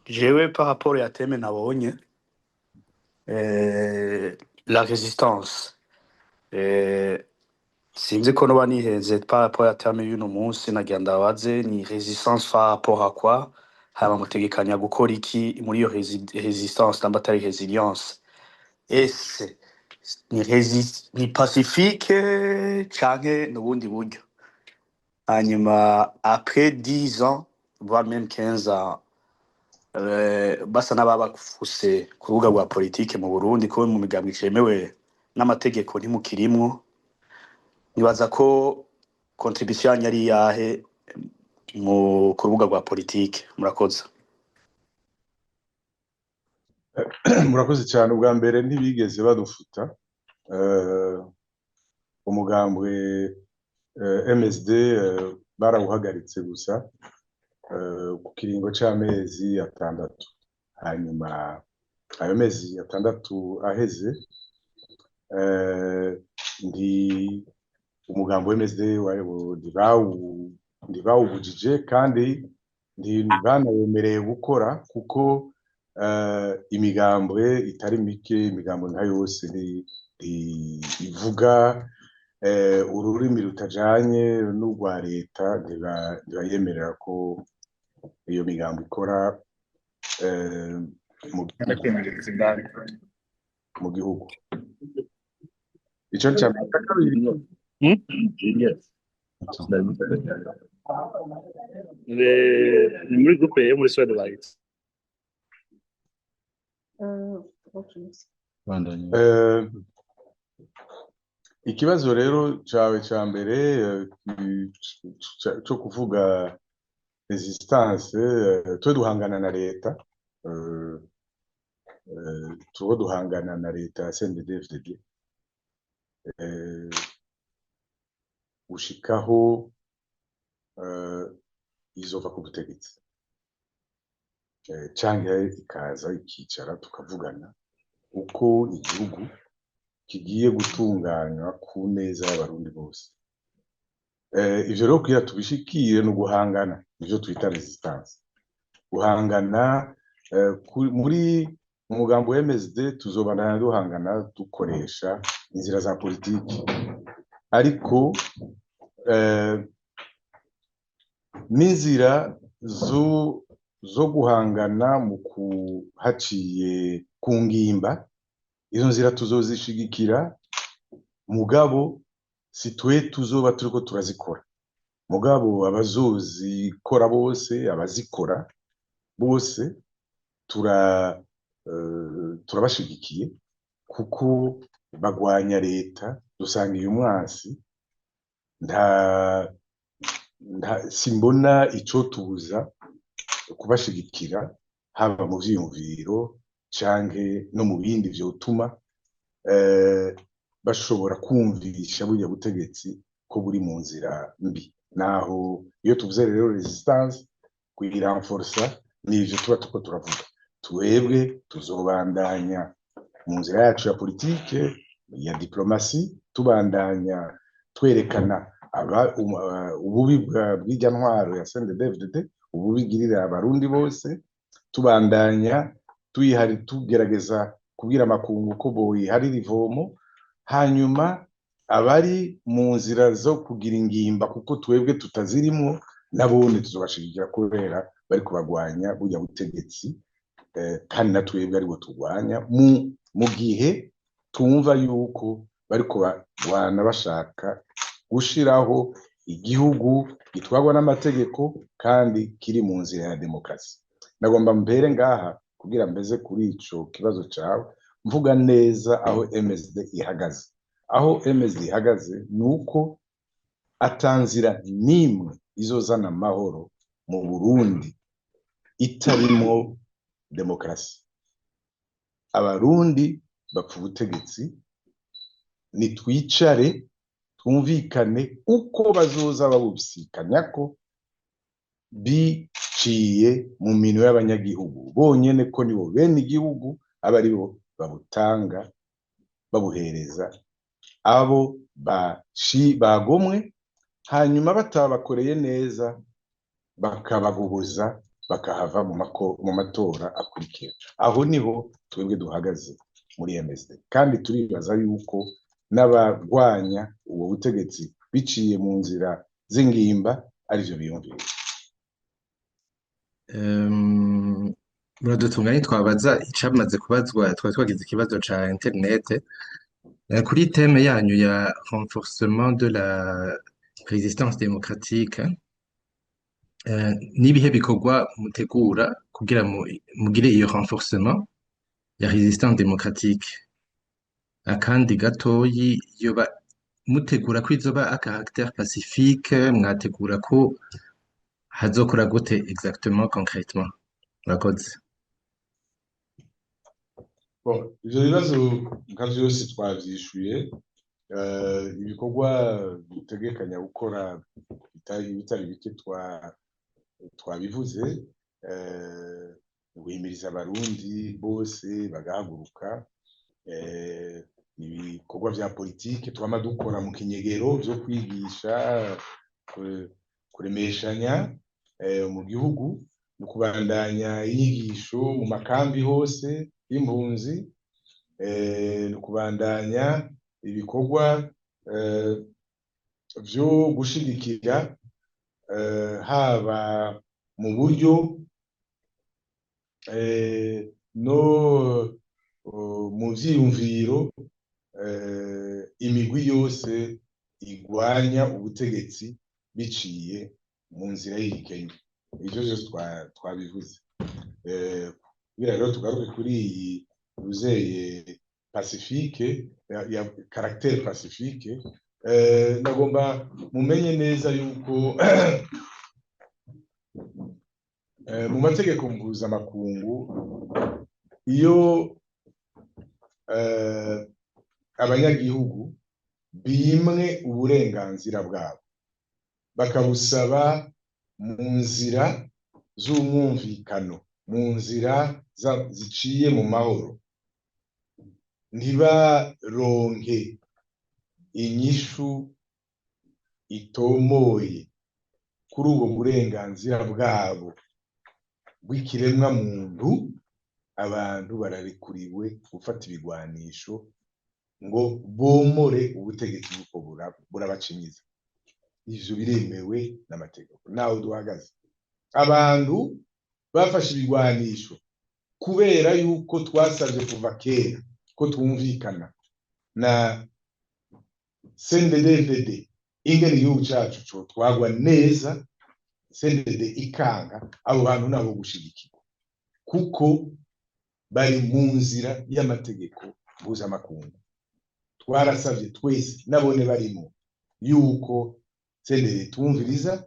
Jewe par rapport ya thème nabonye, la résistance, sinzi ko noba nihenze par rapport ya thème y'uno munsi. Nagira ndabaze: ni résistance par rapport à quoi? Hama mutegekanya gukora iki muri iyo résistance, namba atari résilience? Ese ni pacifique canke n'ubundi buryo? Hanyuma après 10 ans, voire même 15 ans, basa n'ababafuse ku rubuga rwa politike mu Burundi, ko mu migambwe icemewe n'amategeko ntimukirimwo, nibaza ko contribution yanyu ari iyahe mu ku rubuga rwa politike? Murakoze. Murakoze cyane. Ubwa mbere, ntibigeze badufuta. Umugambwe MSD barawuhagaritse gusa ku kiringo c'amezi 6. Hanyuma ayo mezi 6 aheze, ndi umugambo wa MSD ntibawubujije kandi ntibanawemereye gukora, kuko imigambwe itari mike, imigambo nka yose ivuga ururimi rutajanye n'urwa leta, ntibayemerera ko iyo migambo ikora mu Ndakwinjiriza indani. mu gihugu. Ico ni ica mbere. Ica kabiri, Yes. Ni muri groupe yo muri Swede bayitse. Ok. Bandanya. Ikibazo rero cawe ca mbere, co kuvuga résistance, twe duhangana na leta, tuwo duhangana na leta ya CNDD-FDD gushikaho izova ku butegetsi, canke ikaza ikicara tukavugana uko igihugu kigiye gutunganywa ku neza y'Abarundi bose. Ivyo rero kugira tubishikire ni uguhangana, nivyo twita résistance. Guhangana muri mu mugambo wa MSD, tuzobandanya duhangana dukoresha inzira za politiki, ariko n'inzira zo guhangana mu kuhaciye ku ngimba, izo nzira tuzozishigikira, mugabo si twe tuzoba turiko turazikora. Mugabo abazozikora bose, abazikora bose, turabashigikiye, kuko bagwanya leta, dusanga uyu mwansi. Nta simbona icotubuza kubashigikira, haba mu vyiyumviro canke no mu bindi vyotuma bashobora kumvisha burya butegetsi ko buri mu nzira mbi. Naho iyo tuvuze rero résistance, kuyirenforsa, nivyo tuba turiko turavuga. Twebwe tuzobandanya mu nzira yacu ya politike, ya diplomatie, tubandanya twerekana ububi bw'irya ntwaro ya CNDD-FDD, ububi igirira Abarundi bose, tubandanya tuyihari, tugerageza kubwira amakungu ko boyiharira ivomo. Hanyuma abari mu nzira zo kugira ingimba, kuko twebwe tutazirimwo, nabone tuzobashigikira kubera bari kubagwanya burya butegetsi, kandi na twebwe aribwo turwanya mu gihe tumva yuko bariko barwana bashaka gushiraho igihugu gitwarwa n'amategeko kandi kiri mu nzira ya demokarasi. Nagomba mbere ngaha kugira mbeze kuri ico kibazo cawe, mvuga neza aho MSD ihagaze. Aho MSD ihagaze ni uko atanzira n'imwe izozana amahoro mu Burundi itarimwo demokarasi. Abarundi bapfa ubutegetsi, nitwicare twumvikane uko bazoza babusikanyako biciye mu minwe y'abanyagihugu bonyene, ko nibo bene igihugu, aba aribo babutanga, babuhereza abo bagomwe, hanyuma batabakoreye neza bakabagoboza. Bakahava mu matora akurikira. Aho niho twebwe duhagaze muri MSD, kandi turibaza yuko n'abagwanya ubwo butegetsi biciye mu nzira z'ingimba arivyo biyumvira. Muradutunga, ntitwabaza icamaze kubazwa, twari twagize ikibazo ca internet. Kuri thème yanyu ya renforcement de la résistance démocratique, n'ibihe bikorwa mutegura kugira mugire iyo renforcement ya résistance démocratique? Akandi gatoyi, yoba mutegura ko izoba à caractère pacifique? Mwategura ko hazokora gute exactement, concrètement? Murakoze. Bon, ivyo bibazo nka vyose twavyishuye. Ibikorwa dutegekanya gukora bitari bike twabivuze: guhimiriza Abarundi bose bagahaguruka, ibikorwa vya politike twama dukora mu kinyegero vyo kwigisha, kuremeshanya mu gihugu, no kubandanya inyigisho mu makambi hose y'impunzi, no kubandanya ibikorwa vyo gushigikira, haba mu buryo no mu vyiyumviro, imigwi yose igwanya ubutegetsi biciye mu nzira y'igikenye. Ivyo vyose twabivuze. Kugira rero tugaruke kuri iyi ruzeye pacifique ya caractère pacifique, nagomba mumenye neza yuko mu mategeko mpuzamakungu, iyo abanyagihugu bimwe uburenganzira bwabo bakabusaba mu nzira z'umwumvikano, mu nzira ziciye mu mahoro, ntibaronke inyishu itomoye kuri ubwo burenganzira bwabo bw'ikiremwa muntu, abantu bararekuriwe gufata ibigwanisho ngo bomore ubutegetsi buko burabacinyiza. Ivyo biremewe n'amategeko. Naho duhagaze, abantu bafashe ibigwanisho kubera yuko twasavye kuva kera ko twumvikana na CNDD-FDD ingene igihugu cacu cotwagwa neza, CNDD ikanga. Abo bantu nabo gushigikirwa kuko bari mu nzira y'amategeko mpuzamakungu. Twarasavye twese, nabone barimo, yuko CNDD tumviriza,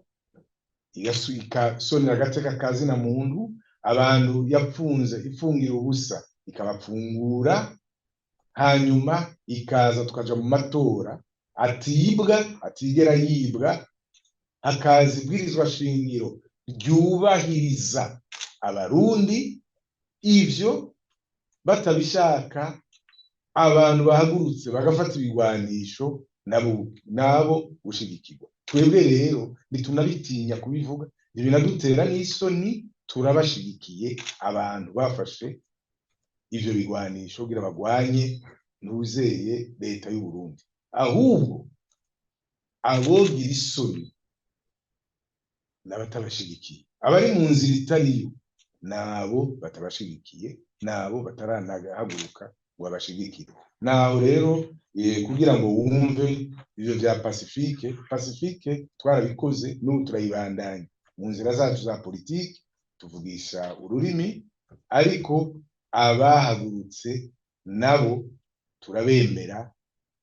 igasonera agateka ka zina muntu, abantu yapfunze ifungira ubusa ikabapfungura, hanyuma ikaza tukaja mu matora atibwa, atigera yibwa, hakaza ibwirizwa shingiro ryubahiriza Abarundi. Ivyo batabishaka, abantu bahagurutse bagafata ibigwanisho, nabo gushigikirwa. Twebwe rero ntitunabitinya kubivuga, ntibinadutera n'isoni. Turabashigikiye abantu bafashe ivyo bigwanisho kugira bagwanye ntuzeye leta y'u Burundi. Ahubwo abogira isoni n'abatabashigikiye, abari mu nzira itariyo, nabo batabashigikiye, nabo bataranahaguruka ngo babashigikire. Naho rero, kugira ngo wumve ivyo vya pacifique, pacifique twarabikoze, n'ubu turayibandanya mu nzira zacu za politiki, tuvugisha ururimi, ariko abahagurutse nabo turabemera,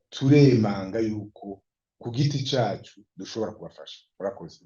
turemanga yuko ku giti cacu dushobora kubafasha. Murakoze.